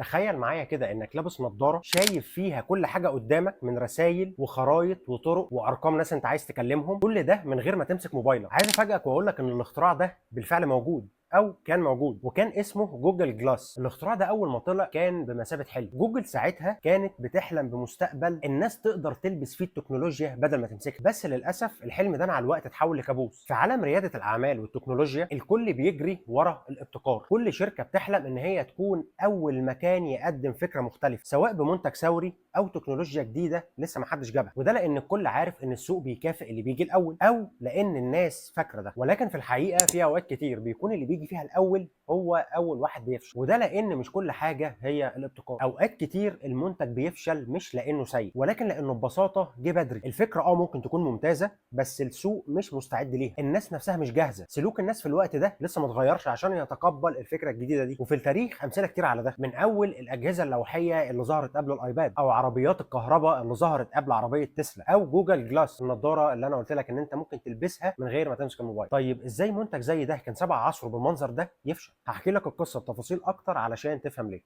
تخيل معايا كده انك لابس نظاره شايف فيها كل حاجة قدامك من رسائل وخرايط وطرق وارقام ناس انت عايز تكلمهم، كل ده من غير ما تمسك موبايلك. عايز افاجئك واقول لك ان الاختراع ده بالفعل موجود او كان موجود، وكان اسمه Google Glass. الاختراع ده اول ما طلع كان بمثابة حلم. جوجل ساعتها كانت بتحلم بمستقبل الناس تقدر تلبس فيه التكنولوجيا بدل ما تمسكها، بس للاسف الحلم ده مع الوقت اتحول لكابوس. في عالم رياده الاعمال والتكنولوجيا الكل بيجري ورا الابتكار، كل شركة بتحلم ان هي تكون اول مكان يقدم فكرة مختلفة، سواء بمنتج ثوري او تكنولوجيا جديدة لسه ما حدش جابها. وده لان الكل عارف ان السوق بيكافئ اللي بيجي الاول، او لان الناس فاكره ده. ولكن في الحقيقة في اوقات كتير بيكون اللي بيجي فيها الاول هو اول واحد بيفشل، وده لان مش كل حاجة هي الابتكار. اوقات كتير المنتج بيفشل مش لانه سيء، ولكن لانه ببساطة جه بدري. الفكرة ممكن تكون ممتازة، بس السوق مش مستعد ليها، الناس نفسها مش جاهزة، سلوك الناس في الوقت ده لسه ما اتغيرش عشان يتقبل الفكرة الجديدة دي. وفي التاريخ امثلة كتير على ده، من اول الاجهزة اللوحيه اللي ظهرت قبل الايباد، او عربيات الكهرباء اللي ظهرت قبل عربية تسلا، او Google Glass النضارة اللي انا قلت لك ان انت ممكن تلبسها من غير ما تمسك الموبايل. طيب ازاي منتج زي ده كان سبع عصره بالمنظر ده يفشل؟ هحكي لك القصة بتفاصيل اكتر علشان تفهم ليه.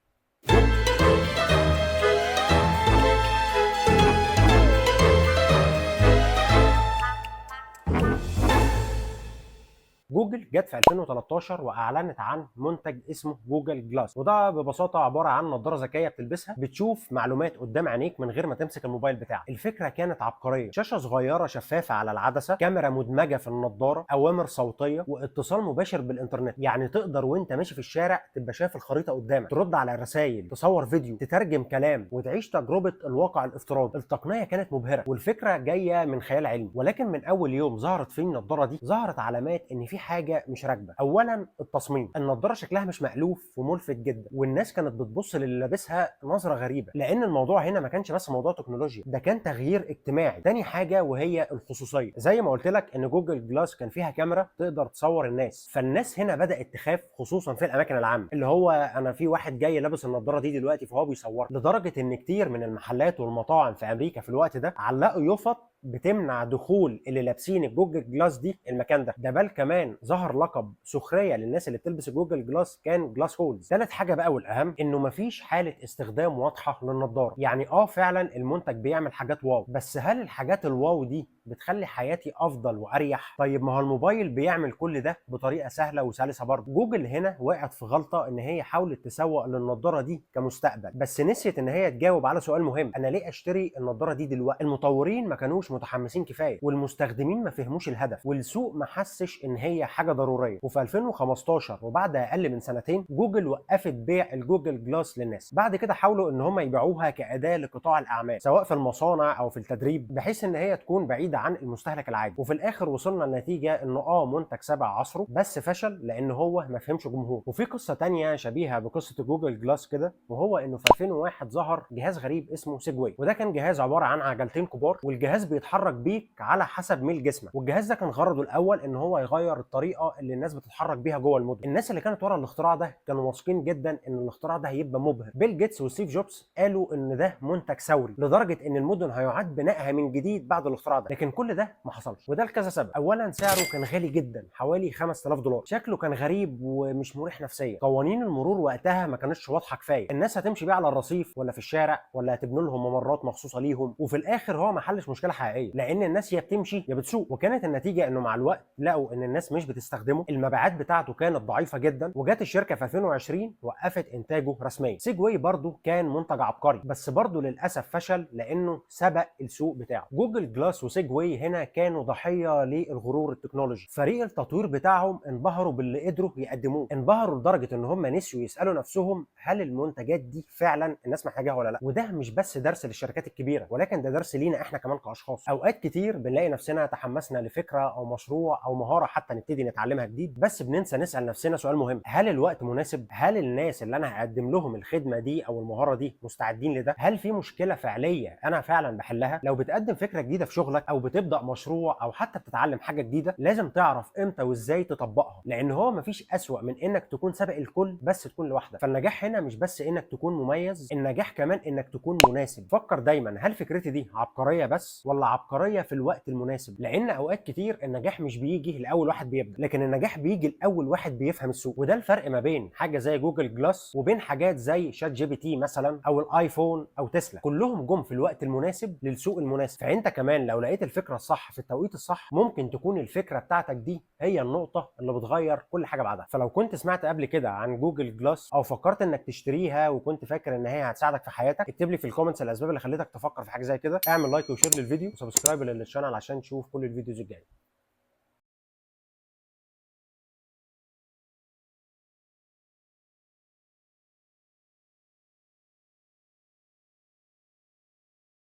جوجل جت في 2013 واعلنت عن منتج اسمه Google Glass، وده ببساطة عبارة عن نظاره ذكية بتلبسها بتشوف معلومات قدام عينيك من غير ما تمسك الموبايل بتاعك. الفكرة كانت عبقرية، شاشة صغيرة شفافة على العدسة، كاميرا مدمجه في النظارة، اوامر صوتية، واتصال مباشر بالانترنت. يعني تقدر وانت ماشي في الشارع تبقى شايف الخريطة قدامك، ترد على الرسائل، تصور فيديو، تترجم كلام، وتعيش تجربه الواقع الافتراضي. التقنية كانت مبهرة والفكرة جاية من خيال علمي، ولكن من اول يوم ظهرت فيه النظارة دي ظهرت علامات ان في حاجة مش راكبه. اولا التصميم، النضارة شكلها مش مألوف وملفت جدا، والناس كانت بتبص للي لابسها نظره غريبة، لان الموضوع هنا ما كانش بس موضوع تكنولوجيا، ده كان تغيير اجتماعي. تاني حاجة وهي الخصوصية، زي ما قلت لك ان Google Glass كان فيها كاميرا تقدر تصور الناس، فالناس هنا بدأت تخاف خصوصا في الاماكن العامة، اللي هو انا في واحد جاي لابس النضارة دي دلوقتي فهو بيصور. لدرجة ان كتير من المحلات والمطاعم في امريكا في الوقت ده علقوا يفط بتمنع دخول اللي لابسين ال Google Glass دي المكان ده. ده بل كمان ظهر لقب سخرية للناس اللي بتلبس ال Google Glass، كان glassholes. ثالث حاجة بقى والاهم، انه مفيش حاله استخدام واضحة للنضاره. يعني فعلا المنتج بيعمل حاجات wow، بس هل الحاجات ال wow دي بتخلي حياتي افضل واريح؟ طيب ما هو الموبايل بيعمل كل ده بطريقة سهلة وسلسه برضه. جوجل هنا وقعت في غلطه ان هي حاولت تسوق للنضاره دي كمستقبل، بس نسيت ان هي تجاوب على سؤال مهم: انا ليه اشتري النضارة دي دلوقتي؟ المطورين ما كانوش متحمسين كفاية، والمستخدمين ما فهموش الهدف، والسوق ما حسش ان هي حاجة ضرورية. وفي 2015 وبعد اقل من سنتين جوجل وقفت بيع ال Google Glass للناس. بعد كده حاولوا ان هم يبيعوها كاداة لقطاع الاعمال، سواء في المصانع او في التدريب، بحيث ان هي تكون بعيدة عن المستهلك العادي. وفي الاخر وصلنا لنتيجة انه منتج سبع عصره، بس فشل لان هو ما فهمش جمهور. وفي قصة تانية شبيهه بقصة Google Glass كده، وهو انه في 2001 ظهر جهاز غريب اسمه Segway، وده كان جهاز عبارة عن عجلتين كبار، والجهاز بيتحرك بيك على حسب ميل جسمك. والجهاز ده كان غرضه الاول ان هو يغير الطريقة اللي الناس بتتحرك بيها جوه المدن. الناس اللي كانت ورا الاختراع ده كانوا واثقين جدا ان الاختراع ده هيبقى مبهر. بيل جيتس وستيف جوبز قالوا ان ده منتج ثوري لدرجة ان المدن هيعاد بنائها من جديد بعد الاختراع ده، لكن كل ده ما حصلش، وده لكذا سبب. اولا سعره كان غالي جدا، حوالي $5000، شكله كان غريب ومش مريح نفسيا، قوانين المرور وقتها ما كانتش واضحة كفاية، الناس هتمشي بيه على الرصيف ولا في الشارع ولا هتبنوا لهم ممرات مخصوصة ليهم. وفي الاخر هو ما حلش مشكلة حقيقية، لان الناس يا بتمشي يا بتسوق. وكانت النتيجة انه مع الوقت لقوا ان الناس مش بتستخدمه، المبيعات بتاعته كانت ضعيفة جدا، وجات الشركة في 2020 وقفت انتاجه رسميا. Segway برضو كان منتج عبقري، بس برضو للاسف فشل لانه سبق السوق بتاعه. Google Glass و Segway هنا كانوا ضحية للغرور التكنولوجي. فريق التطوير بتاعهم انبهروا باللي قدروا يقدموه، انبهروا لدرجة ان هم نسيوا يسالوا نفسهم هل المنتجات دي فعلا الناس محتاجاها ولا لا. وده مش بس درس للشركات الكبيرة، ولكن ده درس لينا احنا كمان كاشخاص. اوقات كتير بنلاقي نفسنا تحمسنا لفكرة او مشروع او مهارة حتى نبتدي نتعلمها جديد، بس بننسى نسال نفسنا سؤال مهم: هل الوقت مناسب؟ هل الناس اللي انا هقدم لهم الخدمة دي او المهارة دي مستعدين لده؟ هل في مشكلة فعليه انا فعلا بحلها؟ لو بتقدم فكرة جديدة في شغلك او بتبدا مشروع او حتى بتتعلم حاجة جديده، لازم تعرف امتى وازاي تطبقها، لان هو مفيش اسوأ من انك تكون سابق الكل بس تكون لوحدك. فالنجاح هنا مش بس انك تكون مميز، النجاح كمان انك تكون مناسب. فكر دايما، هل فكرتي دي عبقرية بس ولا عبقرية في الوقت المناسب؟ لان اوقات كتير النجاح مش بيجي لاول واحد بيبدا، لكن النجاح بيجي لاول واحد بيفهم السوق. وده الفرق ما بين حاجة زي Google Glass وبين حاجات زي ChatGPT مثلا او ال iPhone او تسلا، كلهم جم في الوقت المناسب للسوق المناسب. فانت كمان لو لقيت الفكرة الصح في التوقيت الصح، ممكن تكون الفكرة بتاعتك دي هي النقطة اللي بتغير كل حاجة بعدها. فلو كنت سمعت قبل كده عن Google Glass او فكرت انك تشتريها وكنت فاكر ان هي هتساعدك في حياتك، اكتب لي في ال comments الاسباب اللي خلتك تفكر في حاجة زي كده. اعمل like و share للفيديو و subscribe لل channel عشان تشوف كل ال videos الجاية.